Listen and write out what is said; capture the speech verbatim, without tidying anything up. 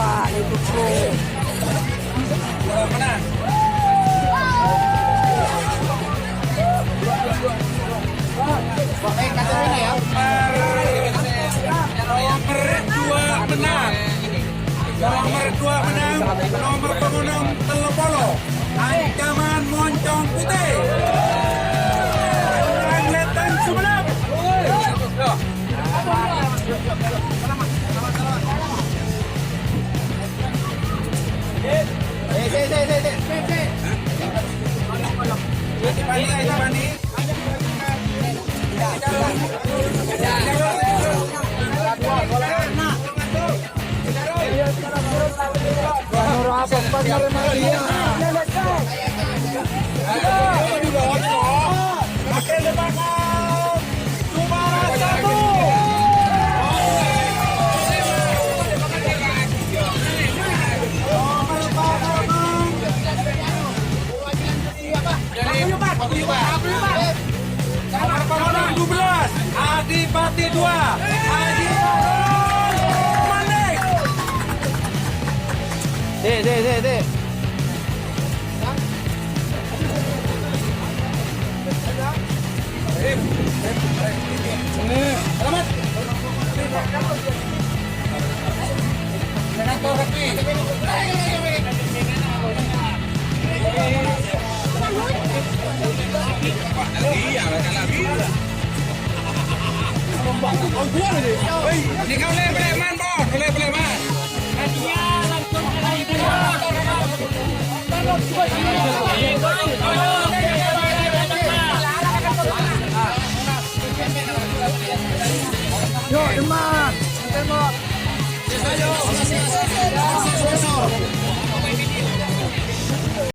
Ah, itu, bro. Menang. Nomor dua menang. Nomor dua menang. Nomor panggung tello polo. Ancaman Moncong Putih. Angletan Sumenep. Nomor dua belas, Adipati dua. Adipati Manik. Dek, dek, dek, dek. Ini kau boleh preman, Bos, boleh preman. Yo, Demak.